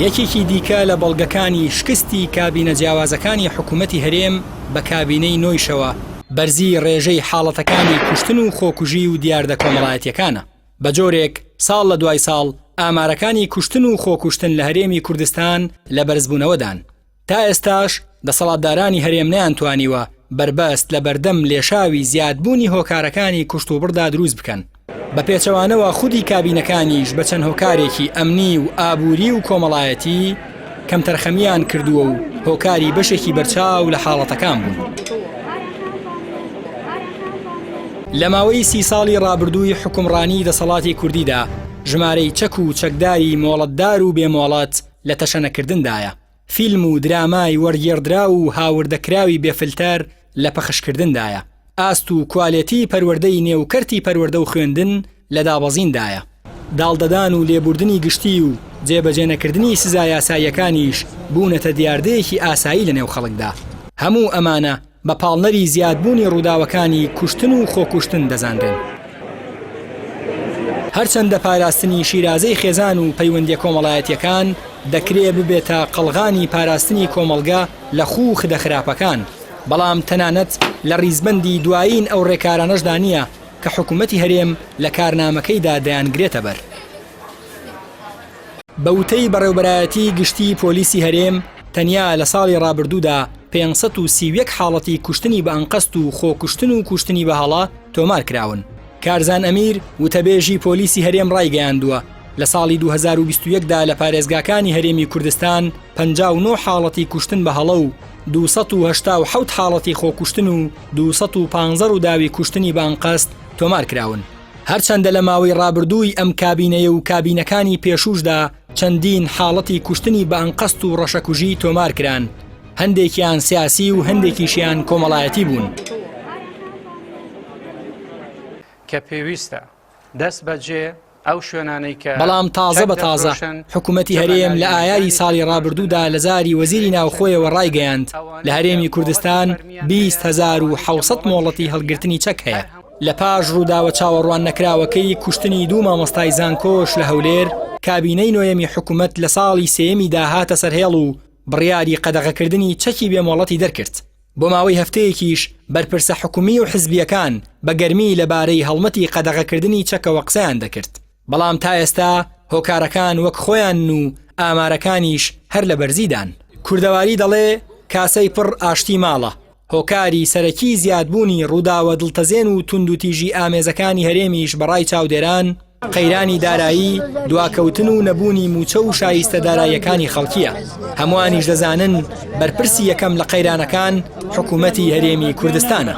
یەکێکی دیکە لە بەڵگەکانی شکستی کابینە جیاوازەکانی حکوومەتی هەرێم بە کابینەی نۆیشەوە، بەرزی ڕێژەی حاڵەتەکانی کوشتن و خۆکوژی و دیاردە کۆمەڵایەتییەکانە. بە جۆرێک ساڵ لە دوای ساڵ ئامارەکانی کوشتن و خۆکوشتن لە هەرێمی کوردستان لە بەرزبوونەوەدان. تا ئێستاش دەسەڵاتدارانی هەرێم نەیانتوانیوە بەربەست لە بەردەم لێشاوی زیادبوونی هۆکارەکانی کوشتوبڕدا دروست بکەن. بە پێچەوانەوە خودی کابینەکانیش بە چەند هۆکارێکی ئەمنی و ئابووری و کۆمەڵایەتی کەمتەرخەمییان کردووە و هۆکاری بەشێکی بەرچاو لە حاڵەتەکان بوون. لە ماوەی سی ساڵی ڕابردووی حوکمڕانی دەسەڵاتی کوردیدا ژمارەی چەک و چەکداری مۆڵەتدار و بێ مۆڵەت لە تەشەنەکردندایە. فیلم و درامای وەرگێڕدراو و هاوردەکراوی بێ فلتەر لە پەخشکردندایە. ئاست و کوالێتی پەروەردەی نێو کەرتی پەروەردە و خوێندن لە دابەزیندایە. داڵدەدان و لێبوردنی گشتی و جێبەجێنەکردنی سزا یاساییەکانیش بوونەتە دیاردەیەکی ئاسایی لەنێو خەڵکدا. هەموو ئەمانە بە پاڵنەری زیادبوونی ڕووداوەکانی کوشتن و خۆکوشتن دەزانرێن. هەرچەندە پاراستنی شیرازەی خێزان و پەیوەندیە کۆمەڵایەتیەکان دەکرێ ببێتە قەڵغانی پاراستنی کۆمەڵگە لە خوو و خدە خراپەکان، بەڵام تەنانەت لە ڕیزبەندی دوایین ئەو ڕێکارانەشدا نییە کە حکومەتی هەرێم لە کارنامەکەیدا دەیانگرێتە بەر. بە وتەی بەڕێوبەرایەتی گشتیی پۆلیسی هەرێم، تەنیا لە ساڵی ڕابردوودا 531 حاڵەتی کوشتنی بە ئەنقەست و خۆکوشتن و کوشتنی بە هەڵە تۆمار کراون. کارزان ئەمیر، وتەبێژی پۆلیسی هەرێم ڕایگەیاندووە، لە ساڵی 2021 دا لە پارێزگاکانی هەرێمی کوردستان 59 حاڵەتی کوشتن بە هەڵە و 287 حاڵەتی خۆکوشتن و 215 ڕووداوی کوشتنی بە ئەنقەست تۆمار کراون. هەرچەندە لە ماوەی ڕابردووی ئەم کابینەیە و کابینەکانی پێشووشدا چەندین حاڵەتی کوشتنی بە ئەنقەست و ڕەشەکوژی تۆمار کران، هەندێکیان سیاسی و هەندێکیشیان کۆمەڵایەتی بوون. کە پێویستە دەست بەجێ ئەو شوێنانەی کە بەڵام تازە چەک بە تازە دەفرۆشن حکوومەتی کە بە هەرێم لە ناوی ئایاری لێدانی ساڵی فرۆشتن ڕابردوودا لە زاری وەزیری ڕێژەی ناوخۆیەوە چەک ڕایگەیاند لە ئەوانەی کە هەرێمی مۆڵەتی کوردستان فەرمیان هەیە 20 هەزار و ئەوانەی کە 700 مۆڵەتی مۆڵەتی شەرعیان هەڵگرتنی چەک هەیە. هەر هەموو لە پاش ڕووداوە چاوەڕواننەکراوەکەی کوشتنی دوو مامۆستای زانکۆش لە هەولێر، کابینەی نۆیەمی حکومەت لە ساڵی سێیەمیدا هاتە سەرهێڵ و بڕیاری قەدەغەکردنی چەکی بێ مۆڵەتی دەرکرد. بۆ ماوەی هەفتەیەکیش بەرپرسە حکومی و حزبییەکان بە گەرمی لەبارەی هەڵمەتی قەدەغەکردنی چەکەوە قسەیان دەکرد. بەڵام تا ئێستا هۆکارەکان وەک خۆیانن و ئامارەکانیش هەر لە بەرزیدان. کوردەواری دەڵێ کاسەی پڕ ئاشتی ماڵە، هۆکاری سەرەکی زیادبوونی ڕووداوە دڵتەزێن و توندوتیژی ئامێزەکانی هەرێمیش بەڕای چاودێران، قەیرانی دارایی، دواکەوتن و نەبوونی مووچە و شایستە داراییەکانی خەڵکییە. هەمووانیش دەزانن بەرپرسی یەکەم لە قەیرانەکان حکوومەتی هەرێمی کوردستانە.